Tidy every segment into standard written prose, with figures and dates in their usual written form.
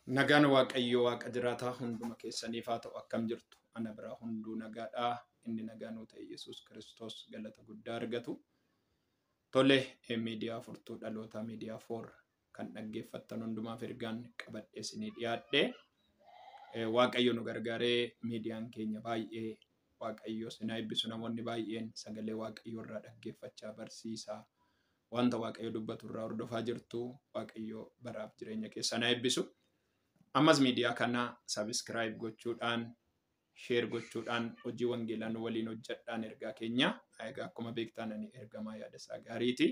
Nagaan Waaqayyoo Waaqa jiraataa hunduma keessaniif haa ta'u. Akkam jirtu? Ana biraa hunduu nagaadhaa. Inni nagaa nuu ta'e Yesuus Kiristoos galata guddaa argatu. Tole, miidiyaa furtuu dhaloota miidiyaa foor kan dhaggeeffattan hundumaaf ergaan qabadhee isinii dhiyaadhe. Waaqayyo nu gargaaree miidiyaan keenya baay'ee Waaqayyo sinaa eebbisu, namoonni baay'een sagalee Waaqayyoo irraa dhaggeeffachaa, barsiisaa, wanta Waaqayyo dubbatu irraa hordofaa jirtu. Waaqayyo baraaf jireenya keessan haa eebbisu. Ammas miidiyaa kana subscribe gochuudhaan, share gochuudhaan hojii wangeelaa nu waliin hojjedhaan ergaa keenya. Egaa akkuma beektan ani ergamaa yaada isaa gaariiti.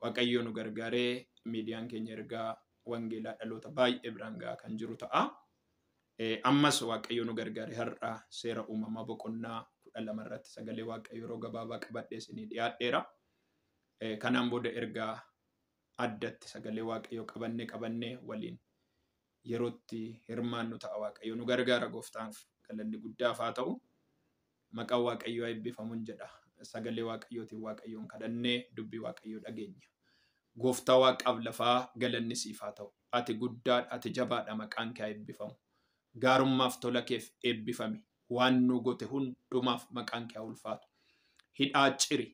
Waaqayyo nu gargaaree miidiyaan keenya ergaa wangeelaa dhaloota baay'ee biraan gahaa kan jiru ta'a. Ammas Waaqayyo nu gargaaree har'a seera uumamaa boqonnaa 12 irratti sagalee Waaqayyo yeroo gabaabaa qabadhee isinii dhiyaadheera. Kanaan booda ergaa addatti sagalee Waaqayyo qabannee waliin yerootti hirmaannu ta'a. Waaqayyo nu gargaara, gooftaaf galanni guddaaf haa ta'u. Maqaan Waaqayyoo eebbifamuun jedha. Sagalee Waaqayyootiin Waaqayyoon kadhannee dubbii Waaqayyoo dhageenya. Gooftaa Waaqaaf lafaa galanni siif haa ta'u. Ati guddaadha, ati jabaadha, maqaan kee haa eebbifamu. Gaarummaaf tola keef eebbifami. Waan nu goote hundumaaf maqaan kee haa ulfaatu. Hidhaa ciri,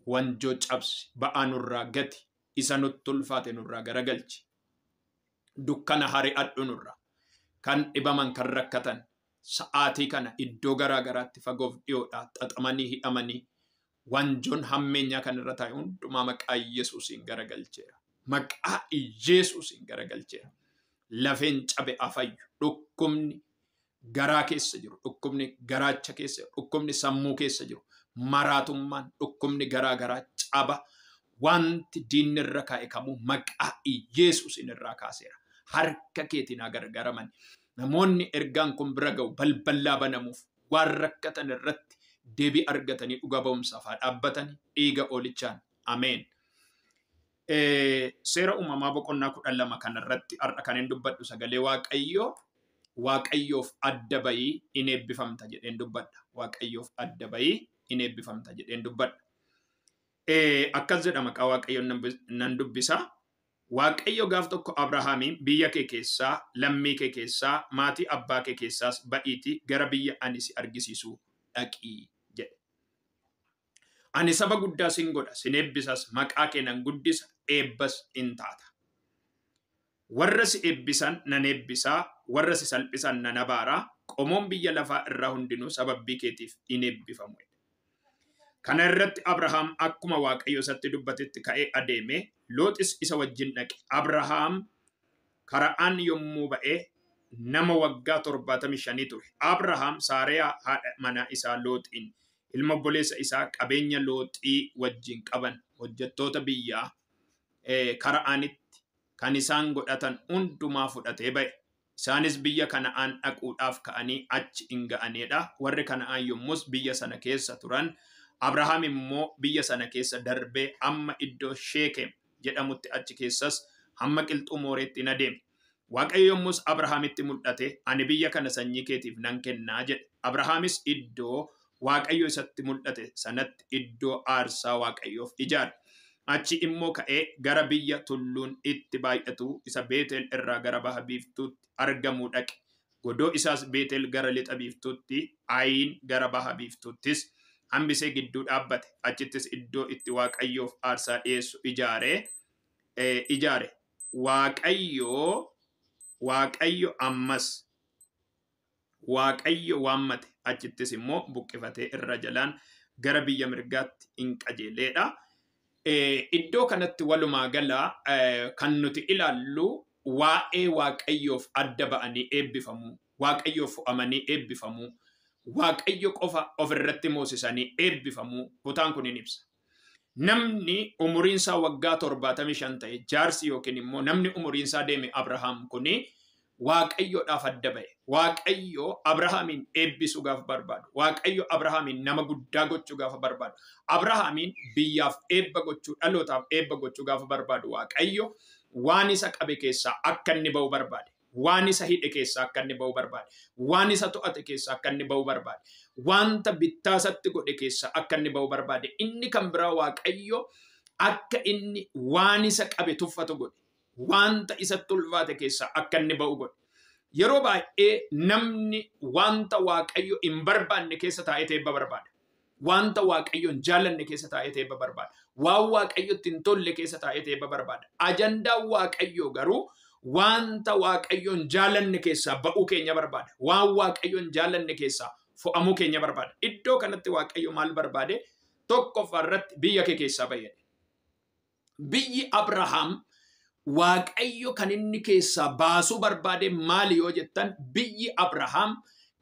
wanjoo cabsi, ba'aa nurraa gati, isa nutti ulfaate nurraa garagalchi. Dukkana hari'adhu nurraa. Kan dhibaman, kan rakkatan, sa'aatii kana iddoo garaa garaatti fagoof dhiyoodhaa xaxamanii hidhamanii wanjoon hammeenyaa kan irra taa'e hundumaa maqaa Yesuusiin garagalcheera. Maqaa Yesuusiin garagalcheera. Lafeen cabe afayyu, dhukkubni garaa keessa jiru, dhukkubni garaacha keessa jiru, dhukkubni sammuu keessa jiru, maraatummaan, dhukkubni garaa garaa caba, wanti diinni irra kaa'e kamuu maqaa Yesuusiin irraa kaaseera. Harka keetiin haa gargaaraman. Namoonni ergaan kun bira ga'u balballaa banamuuf waan rakkatan irratti deebii argatanii dhugaa ba'umsaaf haa dhaabbatani dhiiga oolichaan. Ameen. Seera uumamaa boqonnaa 12 kanarratti har'a kan hin dubbadhu sagalee Waaqayyoo, Waaqayyoof adda bayii in eebbifamta jedheen dubbadha. Waaqayyoof adda bayii in eebbifamta jedheen dubbadha. Akkas jedha, maqaa Waaqayyoon nan dubbisa. Waaqayyo gaaf tokko Abrahaamiin, biyya kee keessaa, lammii kee keessaa, maatii abbaa kee keessaas ba'iitii gara biyya ani si argisiisu dhaqii jedhe. Ani saba guddaa sin godha, sin eebbisas, maqaa kee nan guddisa, eebbas in taata. Warra si eebbisan nan eebbisaa, warra si salphisan nan abaaraa, qomoon biyya lafaa irraa hundinuu sababbii keetiif in eebbifamu. Kana irratti Abrahaam akkuma Waaqayyo isatti dubbatetti ka'ee adeeme, Looxis isa wajjin dhaqe. Abrahaam Kara'aan yommuu ba'e nama waggaa 75 ture. Abrahaam Saariyaa haadha manaa isaa Looxiin, ilma obboleessa isaa, qabeenya Looxii wajjin qaban, hojjettoota biyyaa Kara'aanitti kan isaan godhatan hundumaa fudhatee ba'e. Isaanis biyya Kana'aan dhaquudhaaf ka'anii achi in ga'anidha. Warri Kana'aan yommus biyya sana keessa turan. Abrahaam immoo biyya sana keessa darbee amma iddoo Sheekem jedhamutti, achi keessas hamma qilxuu Mooreetti in adeeme. Waaqayyo yommus Abrahaamitti mul'ate, ani biyya kana sanyii keetiif nan kennaa jedhe. Abrahaamis iddoo Waaqayyo isatti mul'ate sanatti iddoo aarsaa Waaqayyoof ijaare. Achi immoo ka'ee gara biyya tulluun itti baay'atu isa Beetel irraa gara baha biiftuutti argamuu dhaqe. Godoo isaas Beetel gara lixa biiftuutti, Ayin gara baha biiftuuttis hambisee gidduu dhaabbate. Achittis iddoo itti Waaqayyoof aarsaa dhiyeessu ijaare. Waaqayyo ammas Waaqayyo waammate. Achittis immoo buqqifatee irra jalaan gara biyya mirgaatti in qajeeleedha. Iddoo kanatti walumaa gala kan nuti ilaallu waa'ee Waaqayyoof adda ba'anii eebbifamuu, Waaqayyoof fo'amanii eebbifamuu, Waaqayyo qofa ofirratti moosisanii eebbifamuu kutaan kun hin ibsa. Namni umuriinsaa waggaa 75 ta'e, jaarsi yookiin immoo namni umuriinsaa deeme Abrahaam kuni Waaqayyoodhaaf adda ba'e. Waaqayyo Abrahaamiin eebbisuu gaafa barbaadu, Waaqayyo Abrahaamiin nama guddaa gochuu gaafa barbaadu, Abrahaamiin biyyaaf eebba gochuu, dhalootaaf eebba gochuu gaafa barbaadu, Waaqayyo waan isa qabe keessaa akka inni ba'u barbaade. Waan isa hidhe keessaa akka inni ba'u barbaade. Waan isa to'ate keessaa akka inni ba'u barbaade. Wanta bittaa isatti godhe keessaa akka inni ba'u barbaade. Inni kan biraa Waaqayyo akka inni waan isa qabe tuffatu godhe. Wanta isatti ulfaate keessaa akka inni ba'u godhe. Yeroo baay'ee namni wanta Waaqayyo hin barbaanne keessa taa'ee eebba barbaada. Wanta Waaqayyo hin jaallanne keessa taa'ee eebba barbaada. Waan Waaqayyotti hin tolle keessa taa'ee eebba barbaada. Ajandaan Waaqayyoo garuu wanta Waaqayyo hin jaallanne keessaa ba'uu keenya barbaada. Waan Waaqayyo hin jaallanne keessaa fo'amuu keenya barbaada. Iddoo kanatti Waaqayyo maal barbaade? Tokkoffaa irratti biyya kee keessaa ba'i. Biyyi Abrahaam Waaqayyo kan inni keessaa baasuu barbaade maali yoo jettan, biyyi Abrahaam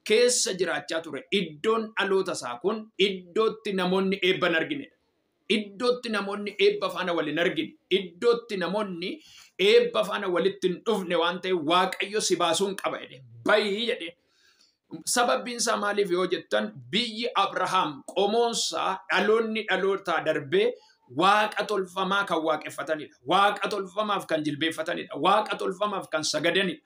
keessa jiraachaa ture iddoon dhaloota isaa kun iddootti namoonni eebba hin arginedha. Iddootti namoonni eebba faana wal hin argine, iddootti namoonni eebba faana walitti hin dhufne waan ta'eef Waaqayyo si baasuun qaba jedhe. Bayii jedhe. Sababbiin isaa maaliif yoo jettan, biyyi Abrahaam qomoonsaa dhaloonni dhalootaa darbee Waaqa tolfamaa kan waaqeffatanidha. Waaqa tolfamaaf kan jilbeeffatanidha. Waaqa tolfamaaf kan sagadanidha.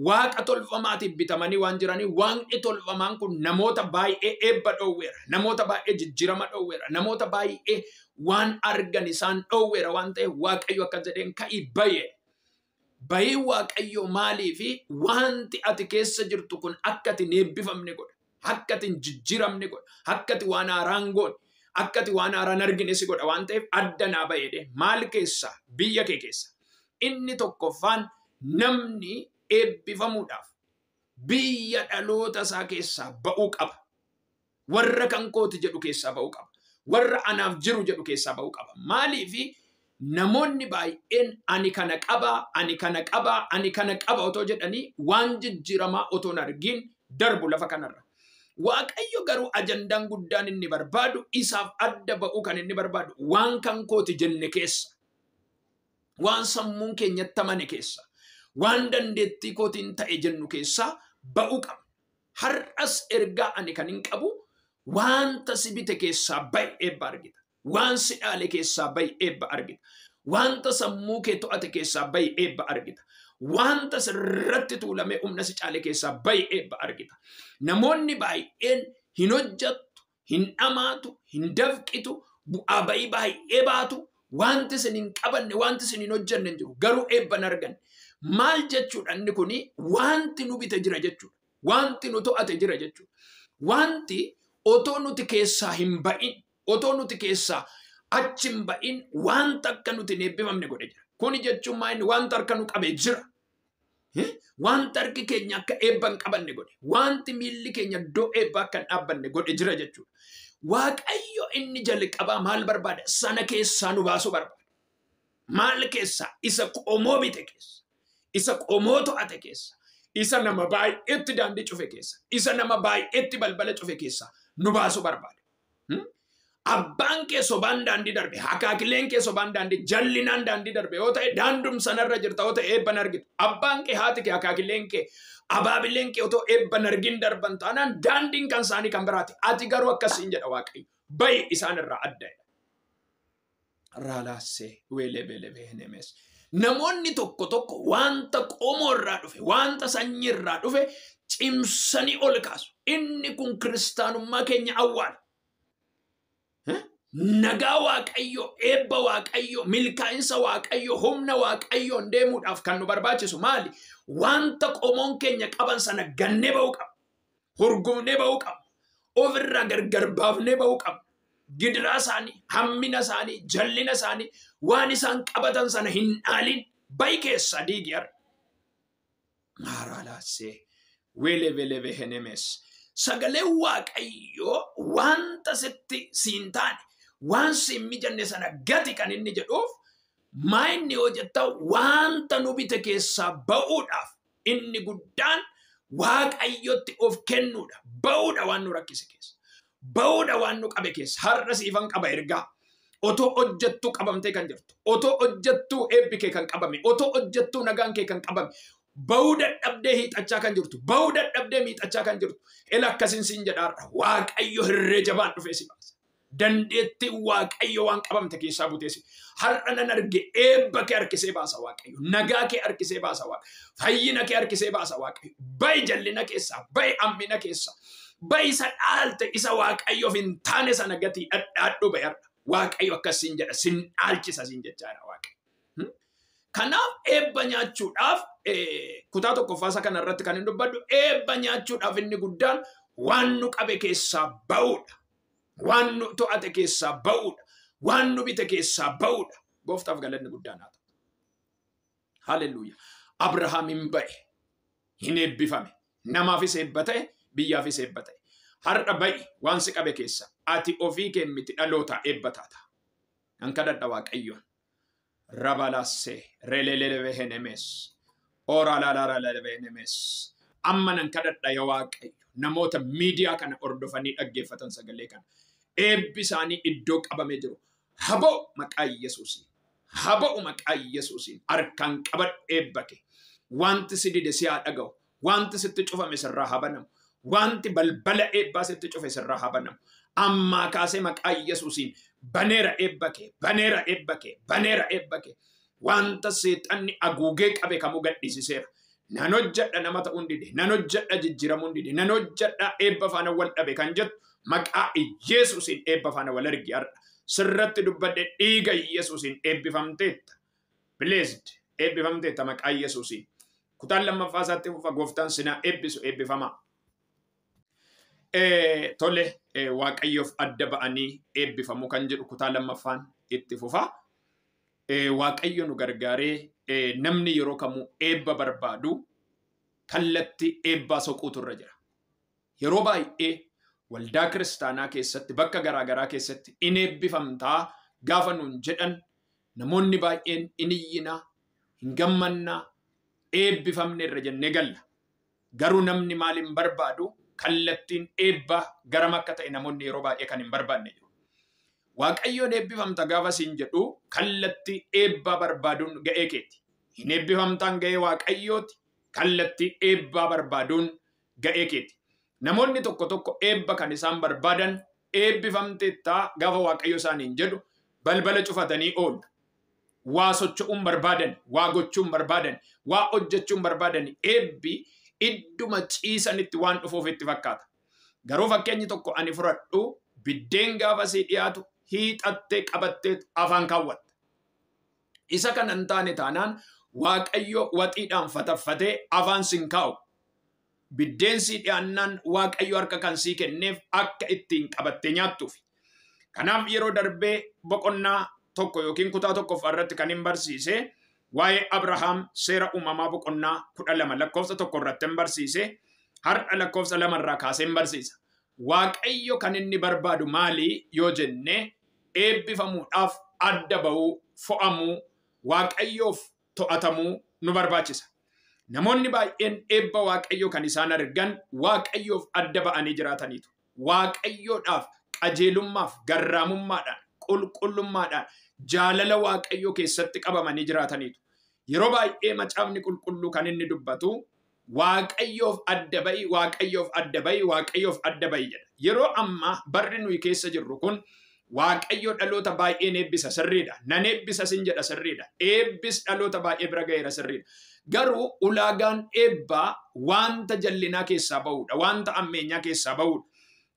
Waaqa tolfamaatiif bitamanii waan jiranii, waaqni tolfamaan kun namoota baay'ee eebba dhoowweera. Namoota baay'ee jijjiirama dhoowweera. Namoota baay'ee waan argan isaan dhoowweera waan ta'eef Waaqayyo akka jedheen ka'ii bayee. Bayii Waaqayyo maaliifi wanti ati keessa jirtu kun akka ati hin eebbifamne godha. Akka ati hin jijjiiramne godha. Akka ati waan haaraan goone. Akka ati waan haaraan argine si godha waan ta'eef adda naa ba'eedhe. Maal keessa? Biyya kee keessa. Inni tokkoffaan namni eebbifamuudhaaf biyya dhaloota isaa keessaa ba'uu qaba. Warra kan kooti jedhu keessaa ba'uu qaba. Warra anaaf jiru jedhu keessaa ba'uu qaba. Maaliifi namoonni baay'een ani kana qaba, ani kana qaba, ani kana qaba otoo jedhanii waan jijjiiramaa otoo hin argin darbu lafa kanarra. Waaqayyo garuu ajandaan guddaan inni barbaadu, isaaf adda ba'uu kan inni barbaadu, waan kan kooti jenne keessa, waan sammuun keenyatti amane keessa, waan dandeettii kootiin ta'e jennu keessaa ba'uu qaba. Har'as ergaa ani kan hin qabu, wanta si bite keessaa ba'i eebba argita. Waan si dhaale keessaa ba'i eebba argita. Wanta sammuu kee to'ate keessaa ba'i eebba argita. Wanta sirratti tuulamee humna si caale keessaa ba'i eebba argita. Namoonni baay'een hin hojjattu, hin dhamaatu, hin dafqitu, bu'aa ba'ii baay'ee baatu, wanti isin hin qabanne, wanti isin hin hojjanne hin jiru. Garuu eebba hin arganne. Maal jechuudha inni kuni? Wanti nu bite jira jechuudha. Wanti nu to'ate jira jechuudha. Wanti otoo nuti keessaa hin ba'in, otoo nuti keessaa achi hin ba'in wanta akka nuti hin eebbifamne godhe jira. Kuni jechuun maa inni wanta harka nu qabe jira. Wanta harki keenya akka eebba hin qabanne godhe. Wanti miilli keenya iddoo eebba akka hin dhaabbanne godhe jira jechuudha. Waaqayyo inni jalqabaa maal barbaada? Sana keessaa nu baasuu barbaada. Maal keessaa? Isa qomoo bite keessa. Isa qomoo to'ate keessa. Isa nama baay'eetti daandii cufe keessa. Isa nama baay'eetti balbala cufe keessa nu baasuu barbaada. Abbaan kee sobaan daandii darbe, akaakileen kee sobaan daandii, jallinaan daandii darbe yoo ta'e daandum sanarra jirta yoo ta'e eebban argitu. Abbaan kee, haati kee, akaakileen kee, abaabileen kee otoo eebban argin darban taanaan daandiin kan isaanii kan biraati. Ati garuu akkasiin jedha Waaqayyo. Ba'i isaan irraa adda jedha. Raalaassee weelee henemes. Namoonni tokko tokko wanta qomoo irraa dhufe, wanta sanyii irraa dhufe cimsanii ol kaasu. Inni kun kiristaanummaa keenya awwaala. Nagaa Waaqayyo, eebba Waaqayyo, milkaa'insa Waaqayyo, humna Waaqayyoon deemuudhaaf kan nu barbaachisu maali? Wanta qomoon keenya qaban sana gannee ba'uu qabna. Hurgufnee ba'uu qabna. Ofirraa gargar baafnee ba'uu qabna. Gidiraa isaanii, hammina isaanii, jallina isaanii, waan isaan qabatan sana hin dhaalin ba'i keessaa diigi har'a. Maaraalaassee weele henemes. Sagaleen Waaqayyoo wanta sitti siin taane, waan siin mijanne sana gati kan inni jedhuuf, maa inni yoo jetta wanta nu bite keessaa ba'uudhaaf inni guddaan Waaqayyotti of kennuudha. Ba'uudha waan nu rakkise keessa. Ba'uudha waan nu qabe keessa. Har'a siifan qaba ergaa. Otoo hojjettuu qabamtee kan jirtu. Otoo hojjettuu eebbi kee kan qabame. Otoo hojjettuu nagaan kee kan qabame. Ba'uu dadhabdee hiixachaa kan jirtu. Ba'uu dadhabdee miixachaa kan jirtu. Ela akkasiin siin jedhaarra. Waaqayyo hirree jabaan dhufee si baasa. Dandeettii Waaqayyo waan qabamte keessaa buteesi. Har'a nan arge eebba kee harkisee baasa Waaqayyo. Nagaa kee harkisee baasa Waaqayyo. Fayyina kee harkisee baasa Waaqayyo. Ba'i jallina keessaa. Ba'i hammina keessaa. Ba'i isa dhaalte isa Waaqayyoof hin taane sana gatii dhadhaadhu ba'i har'a. Waaqayyo akkasiin jedha. Sin dhaalchisa siin jechaa jira Waaqayyo. Kanaaf eebba nyaachuudhaaf kutaa tokkoffaa kana irratti kan hin dubbadhu eebba nyaachuudhaaf inni guddaan waan nu qabe keessaa ba'uudha. Waan nu to'ate keessaa ba'uudha. Waan nu bite keessaa ba'uudha. Gooftaaf galanni guddaan haa ta'u. Haleluuyaa. Abrahaam hin ba'e. Hin eebbifame. Namaafis eebba ta'e, biyyaafis eebba ta'e. Har'a ba'i waan si qabe keessa. Ati ofii kee miti dhalootaa eebba taata. Nan kadhadha Waaqayyoon. Rabalasse relelelevehenemes. Oralalalalelevehenemes. Amma nan kadhadha yaa Waaqayyo. Namoota miidiyaa kana hordofanii dhaggeeffatan sagalee kana. Eebbi isaanii iddoo qabamee jiru. Haba'u maqaa Yesuusiin. Haba'u maqaa Yesuusiin. Harkaan qabadhu eebba kee. Wanti si dide si haa dhaga'u. Wanti sitti cufame sirraa haa banamu. Wanti balbala eebbaa sitti cufe sirraa haa banamu. Ammaa kaasee maqaa Yesuusiin baneera eebba kee, baneera eebba kee, baneera eebba kee. Wanta seexanni haguugee qabe kamuu gadhiisiseera. Nan hojjedha nama ta'uun dide, nan hojjedha jijjiiramuun dide, nan hojjedha eebba faana wal dhabe kan jettu maqaa Yesuusiin eebba faana wal argi har'a. Sirratti dubbadhe dhiiga Yesuusiin eebbifamteetta. Blessed eebbifamteetta maqaa Yesuusiin. Kutaan lammaffaa isaatti fufa gooftaan sinaa eebbisu eebbifamaa. Tole Waaqayyoof adda ba'anii eebbifamuu kan jedhu kutaa lammaffaan itti fufa. Waaqayyo nu gargaaree namni yeroo kamuu eebba barbaadu kallattii eebbaa soquutu irra jira. Yeroo baay'ee waldaa kiristaanaa keessatti bakka garaagaraa keessatti in eebbifamtaa gaafa nuun jedhan namoonni baay'een in iyyinaa, hin gammannaa, eebbifamne irra jennee galla. Garuu namni maal hin barbaadu kallattiin eebbaa garam akka ta'e namoonni yeroo baay'ee kan hin barbaanne jiru. Waaqayyoon eebbifamta gaafa siin jedhu kallattii eebbaa barbaaduun ga'ee keeti. Hin eebbifamtaan ga'ee Waaqayyooti, kallattii eebbaa barbaaduun ga'ee keeti. Namoonni tokko tokko eebba kan isaan barbaadan eebbifamteettaa gaafa Waaqayyo isaaniin jedhu balbala cufatanii oolu. Waa socho'uun barbaadan, waa gochuun barbaadan, waa hojjechuun barbaadan eebbi idduma ciisanitti waan dhufuuf itti fakkaata. Garuu fakkeenyi tokko ani fudhadhu biddeen gaafa sii dhiyaatu hiixattee qabattee afaan kaawwatta. Isa kana hin taane taanaan Waaqayyo waxiidhaan fataffatee afaan sin kaa'u. Biddeen sii dhiyaannaan Waaqayyo harka kan sii kenneef akka ittiin qabattee nyaattuuf. Kanaaf yeroo darbee boqonnaa tokko yookiin kutaa tokkoffaa irratti kan hin barsiise waa'ee Abrahaam seera uumamaa boqonnaa 12 lakkoofsa 1 irratti hin barsiise har'a lakkoofsa 2 irraa kaasee hin barsiisa. Waaqayyo kan inni barbaadu maali yoo jenne eebbifamuudhaaf adda ba'uu, fo'amuu, Waaqayyoof to'atamuu nu barbaachisa. Namoonni baay'een eebba Waaqayyoo kan isaan argan Waaqayyoof adda ba'anii jiraataniitu. Waaqayyoodhaaf qajeelummaaf, garraamummaadhaan, qulqullummaadhaan, jaalala Waaqayyoo keessatti qabamanii jiraataniitu. Yeroo baay'ee macaafni qulqulluu kan inni dubbatu Waaqayyoof adda ba'i, Waaqayyoof adda ba'i, Waaqayyoof adda ba'i jedha. Yeroo ammaa barri nuyi keessa jirru kun Waaqayyo dhaloota baay'een eebbisa sirriidha. Nan eebbisa sin jedha sirriidha. Eebbis dhaloota baay'ee bira ga'eera sirriidha. Garuu ulaagaan eebbaa wanta jallinaa keessaa ba'uudha. Wanta ammeenyaa keessaa ba'uudha.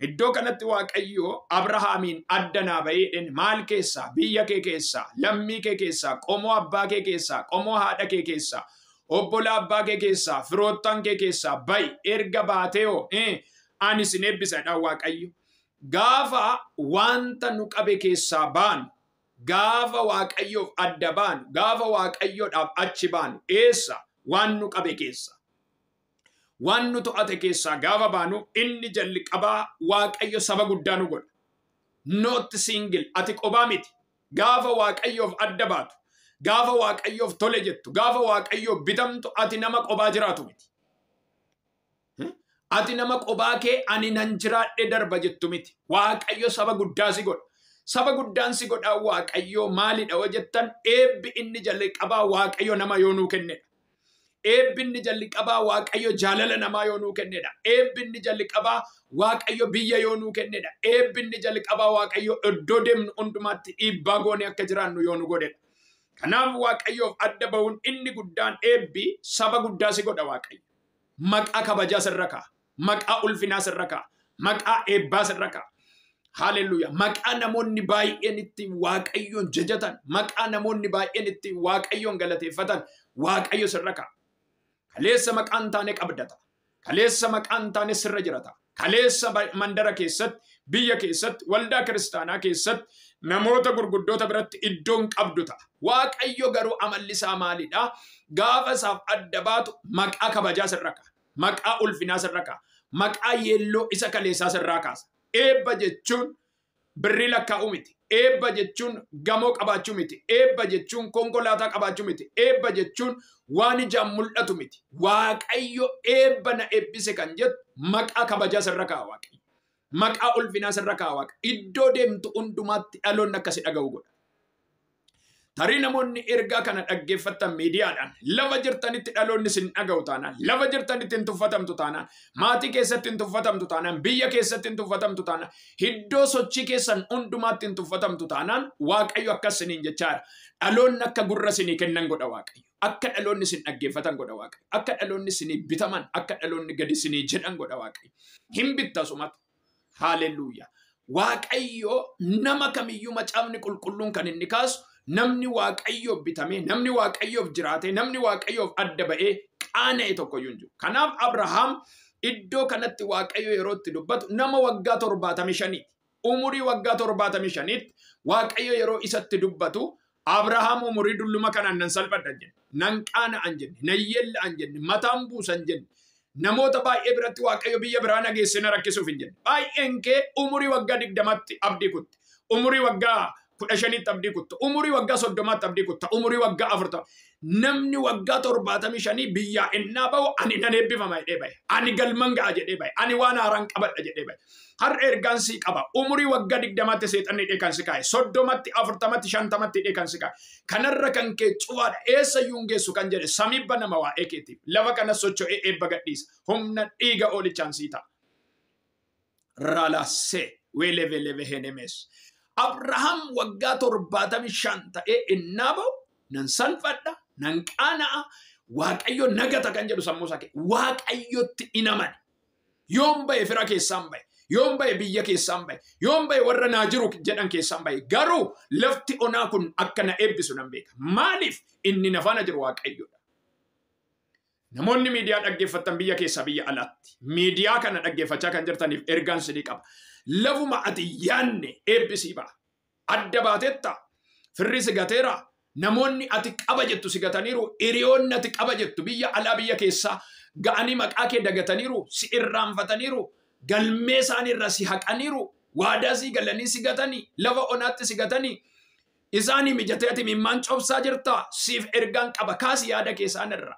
Iddoo kanatti Waaqayyo Abrahaamiin adda naa ba'ee maal keessaa? Biyya kee keessaa, lammii kee keessaa, qomoo abbaa kee keessaa, qomoo haadha kee keessaa, obbolaa abbaa kee keessaa, firoottan kee keessaa ba'i erga baatee hoo ani sin eebbisadha Waaqayyo. Gaafa wanta nu qabe keessaa baanu, gaafa Waaqayyoof adda baanu, gaafa Waaqayyoodhaaf achi baanu, eessa waan nu qabe keessa. Waan nu to'ate keessaa gaafa baanu inni jalqabaa Waaqayyo saba guddaa nu godha. Not single, ati qobaa miti. Gaafa Waaqayyoof adda baatu, gaafa Waaqayyoof tole jettu, gaafa Waaqayyoof bitamtu ati nama qobaa jiraatu miti. Ati nama qobaa kee ani nan jiraadhe darba jettu miti. Waaqayyo saba guddaa si godha. Saba guddaan si godha Waaqayyo maalidha hoo jettan eebbi inni jalqabaa Waaqayyo nama yoo nuu kennedha. Eebbi inni jalqabaa Waaqayyo jaalala namaa yoo nuu kennedha. Eebbi inni jalqabaa Waaqayyo biyya yoo nuu kennedha. Eebbi inni jalqabaa Waaqayyo iddoo deemnu hundumaatti dhiibbaa goone akka jiraannu yoo nu godhedha. Kanaaf Waaqayyoof adda ba'uun inni guddaan eebbi saba guddaa si godha Waaqayyo. Maqaa kabajaa sirra kaa'a. Maqaa ulfinaa sirra kaa'a. Maqaa eebbaa sirra kaa'a. Haaleluyyaa. Maqaa namoonni baay'een itti Waaqayyoon jajatan, maqaa namoonni baay'een itti Waaqayyoon galateeffatan Waaqayyo sirra kaa'a. Kaleessa maqaan taane qabdata. Kaleessa maqaan taane sirra jirata. Kaleessa mandara keessatti, biyya keessatti, waldaa kiristaanaa keessatti, namoota gurguddoota biratti iddoon qabdu ta'a. Waaqayyo garuu amalli isaa maalidha? Gaafa isaaf adda baatu maqaa kabajaa sirra kaa'a. Maqaa ulfinaa sirra kaa'a. Maqaa yeelloo isa kaleessaa sirraa kaasa. Eebba jechuun birrii lakkaa'uu miti. Eebba jechuun gamoo qabaachuu miti. Eebba jechuun konkolaataa qabaachuu miti. Eebba jechuun waan ijaan mul'atu miti. Waaqayyo eebba na eebbise kan jettu maqaa kabajaa sirra kaa'a Waaqayyo. Maqaa ulfinaa sirra kaa'a Waaqayyo. Iddoo deemtu hundumaatti dhaloonni akka si dhaga'u godha. Tarii namoonni ergaa kana dhaggeeffattan miidiyaadhaan lafa jirtanitti dhaloonni sin dhaga'u taanaan, lafa jirtanitti hin tuffatamtu taanaan, maatii keessatti hin tuffatamtu taanaan, biyya keessatti hin tuffatamtu taanaan, iddoo sochii keessan hundumaatti hin tuffatamtu taanaan Waaqayyo akkas siniin jechaadha. Dhaloonni akka gurra sinii kennan godha Waaqayyo. Akka dhaloonni sin dhaggeeffatan godha Waaqayyo. Akka dhaloonni sinii bitaman, akka dhaloonni gadi sinii jedhan godha Waaqayyo. Hin bitta sumatu. Haaleluyyaa. Waaqayyo nama kamiyyuu macaafni qulqulluun kan inni kaasu namni Waaqayyoof bitamee, namni Waaqayyoof jiraate, namni Waaqayyoof adda ba'ee qaana'e tokkoyyuu hin jiru. Kanaaf Abrahaam iddoo kanatti Waaqayyo yeroo itti dubbatu nama waggaa 75ti. Umurii waggaa 75tti Waaqayyo yeroo isatti dubbatu Abrahaam umurii dulluma kanaan nan salphadha hin jenne, nan qaana'an jenne, nan yeella'an jenne, mataan buusan jenne. Namoota baay'ee biratti Waaqayyo biyya biraa na geesse na rakkisuuf hin jenne. Baay'een kee umurii waggaa 20tti abdii kutte. Umurii waggaa 15tti abdii kutta. Umurii waggaa 30tti abdii kutta. Umurii waggaa 40. Namni waggaa 75 biyyaa ennaa ba'u ani nan eebbifama jedhee bahe. Ani galman ga'a jedhee bahe. Ani waan haaraan qabadha jedhee bahe. Har'a ergaan sii qaba. Umurii waggaa 20tti seexanni hidhee kan si kaa'e. 30tti, 40tti, 50tti hidhee kan si kaa'e. Kanarra kan kee cufaadha. Eessayyuu hin geessu kan jedhe samii banama waa'ee keetiif. Lafa kana socho'ee eebba gadhiisa. Humna dhiiga oolichaan sii ta'a. Ralaasee weeleveleve henemes. Abrahaam waggaa 75 ta'ee innaa ba'u nan salphadha, nan qaana'a, Waaqayyo nagata kan jedhu sammuu isaa keessa. Waaqayyotti in amane. Yoom ba'e fira keessaan ba'e, yoom ba'e biyya keessaan ba'e, yoom ba'e warra naa jiru jedhan keessaan ba'e. Garuu lafti onaa kun akka na eebbisu nan beeka. Maaliif inni na faana jiru Waaqayyoodha. Namoonni miidiyaa dhaggeeffattan biyya keessaa biyya alaatti miidiyaa kana dhaggeeffachaa kan jirtaniif ergaan sidii qaba. Lafuma ati yaanne eebbisii ba'a. Adda baatetta. Firri si gateera. Namoonni ati qaba jettu si gataniiru. Hiriyoonni ati qaba jettu biyya alaa biyya keessaa ga'anii maqaa kee dagataniiru. Si irraanfataniiru. Galmee isaanii irraa si haqaniiru. Waadaa si galanii si gatanii. Lafa onaatti si gatanii. Isaanii mijatee ati mimmaan cobsaa jirta. Siif ergaan qaba. Kaasi yaada keessaan irra.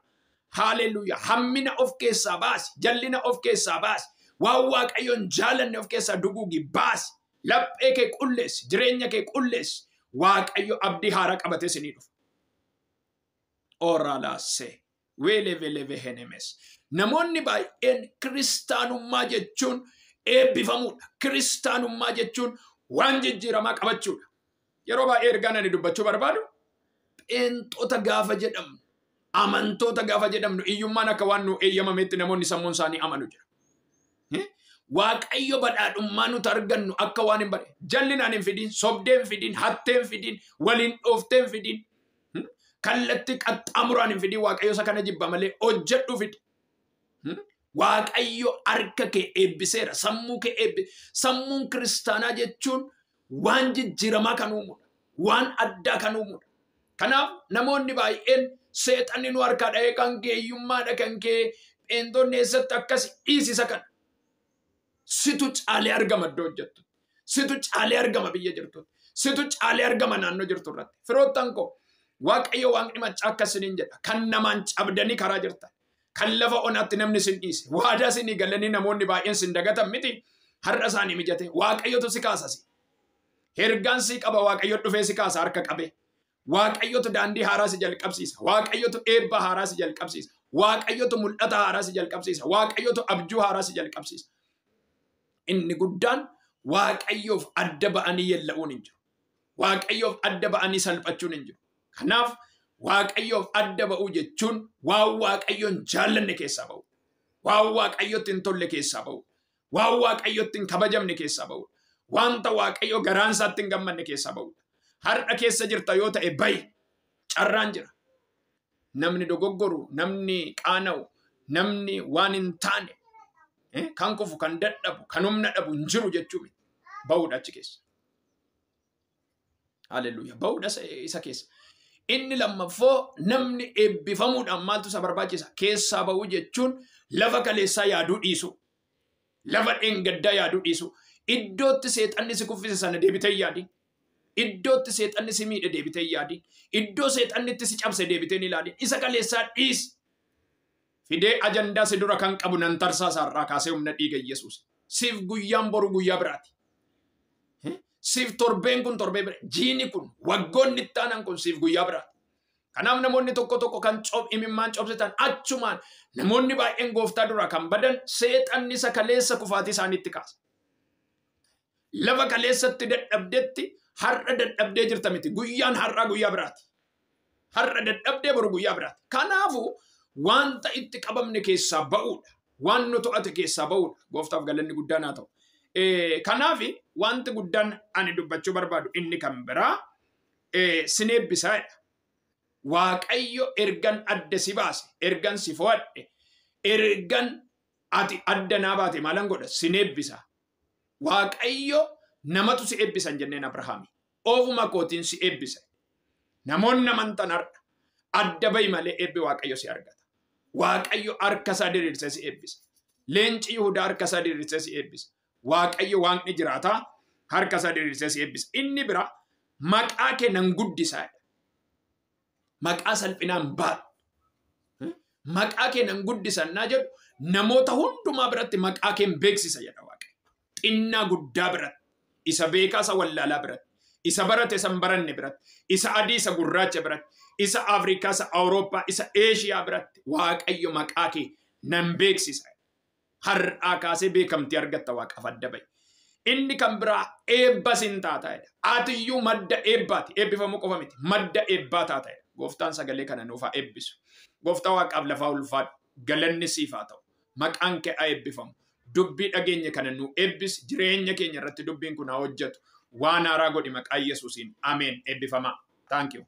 Haaleluyyaa. Hammina of keessaa baasi. Jallina of keessaa baasi. Waan Waaqayyoon jaalanne of keessaa duguugi baasi. Laphee kee qulleessi. Jireenya kee qulleessi. Waaqayyo abdii haaraa qabatee sinii dhufa. Oraalaasee. Weeleveleve henemes. Namoonni baay'een kiristaanummaa jechuun eebbifamuudha. Kiristaanummaa jechuun waan jijjiiramaa qabachuudha. Yeroo baay'ee ergaan ani dubbachuu barbaadu pheenxota gaafa jedhamnu, amantoota gaafa jedhamnu iyyummaan akka waan nu eeyyamametti namoonni sammuun isaanii amanu jira. Waaqayyo badhaadhummaa nuti argannu akka waan hin badhe. Jallinaan hin fidiin, sobdee hin fidiin, hattee hin fidiin, waliin dhooftee hin fidiin, kallattii qaxxaamuraan hin fidiin. Waaqayyo isa kana jibba malee hojjedhu fidi. Waaqayyo harka kee eebbiseera. Sammuu kee eebbi. Sammuun kiristaanaa jechuun waan jijjiiramaa kan uumudha. Waan addaa kan uumudha. Kanaaf namoonni baay'een seexanni nu harkaa dha'ee kan kee hiyyummaadha kan kee pheenxonni eessatti akkas dhiisisa kana. Situ caalee argama iddoo hojjettu. Situ caalee argama biyya jirtutti. Situ caalee argama naannoo jirtu irratti. Firoottan koo Waaqayyo waaqni maccaa akkasiniin jedha. Kan namaan cabdanii karaa jirtan. Kan lafa onaatti namni sin dhiise. Waadaa sinii galanii namoonni baay'een sin dagatan miti. Har'a isaanii mijate. Waaqayyotu si kaasasi. Ergaan si qaba Waaqayyo dhufee si kaasa harka qabee. Waaqayyotu daandii haaraa si jalqabsiisa. Waaqayyotu eebba haaraa si jalqabsiisa. Waaqayyotu mul'ata haaraa si jalqabsiisa. Waaqayyotu abjuu haaraa si jalqabsiisa. Inni guddaan Waaqayyoof adda ba'anii yeella'uun hin jiru. Waaqayyoof adda ba'anii salphachuun hin jiru. Kanaaf Waaqayyoof adda ba'uu jechuun waan Waaqayyoon jaallanne keessaa ba'u. Waan Waaqayyotti hin tolle keessaa ba'u. Waan Waaqayyotti hin kabajamne keessaa ba'u. Wanta Waaqayyo garaan isaatti hin gammanne keessaa ba'uudha. Har'a keessa jirta yoo ta'e bayi. Carraan jira. Namni dogoggoru, namni qaana'u, namni waan hin taane, kan kufu, kan dadhabu, kan humna dhabu hin jiru jechuu miti. Ba'uudha achi keessa. Haleluuyaa. Ba'uudha isa keessa. Inni lammaffoo namni eebbifamuudhaan maaltu isa barbaachisa? Keessaa ba'uu jechuun lafa kaleessaa yaaduu dhiisu. Lafa dheengaddaa yaaduu dhiisu. Iddootti seexanni si kuffise sana deebitee yaadi. Iddootti seexanni si miidhe deebitee yaadi. Iddoo seexanni itti si cabse deebitee ni ilaali. Isa kaleessaa dhiisi. Fidee ajandaa si dura kan qabu nan tarsaasa irraa kaasee humna dhiiga Yesuus. Siif guyyaan boru guyyaa biraati. Siif torbeen kun torbee bira. Jiini kun waggoonni itti aanan kun siif guyyaa biraati. Kanaaf namoonni tokko tokko kan imimmaan cobsitan achumaan namoonni baay'een gooftaa dura kan badan seexanni isa kaleessa kufaatii isaaniitti kaasa. Lafa kaleessatti dadhabdetti har'a dadhabdee jirta miti. Guyyaan har'aa guyyaa biraati. Har'a dadhabdee boru guyyaa biraati. Kanaafuu wanta itti qabamne keessaa ba'uudha. Waan nu to'ate keessaa ba'uudha. Gooftaaf galanni guddaan haa ta'u. Kanaaf wanti guddaan ani dubbachuu barbaadu inni kan biraa sin eebbisaadha. Waaqayyo ergan adda si baase, ergan si fo'adhe, ergan ati adda naa baate maalan godha? Sin eebbisa. Waaqayyo namatu si eebbisan jenneen Abrahaami. Ofuma kootiin si eebbisa. Namoonni amantan har'a adda bahi malee eebbi Waaqayyo si argata. Waaqayyo harka isaa diriirsee si eebbisa. Leenci Yihudaa harka isaa diriirsee si eebbisa. Waaqayyo waaqni jiraataa harka isaa diriirsee si eebbisa. Inni bira maqaa kee nan guddisaa. Maqaa salphinaan baadhu. Maqaa kee nan guddisannaa jedhu namoota hundumaa biratti maqaa kee beeksisa jedha Waaqayyo. Xinnaa guddaa biratti, isa beekaa isa wallaalaa biratti, isa barate isa hin baranne biratti, isa adii isa gurraacha biratti, isa Afrikaa isa Awurooppaa isa Eeshiyaa biratti Waaqayyo maqaa kee nan beeksisa. Har'aa kaasee beekamtii argatta Waaqaaf adda bahi. Inni kan biraa eebba sin taata jedha. Atiyyuu madda eebbaati. Eebbifamuu qofa miti. Madda eebbaa taata jedha. Gooftaan sagalee kana nuuf haa eebbisu. Gooftaa Waaqaaf lafaa ulfaadhu. Galanni siif haa ta'u. Maqaan kee haa eebbifamu. Dubbii dhageenya kana nu eebbisi. Jireenya keenya irratti dubbiin kun haa hojjetu. Waan haaraa godhi maqaa Yesuusiin. Ameen. Eebbifamaa. Thank you.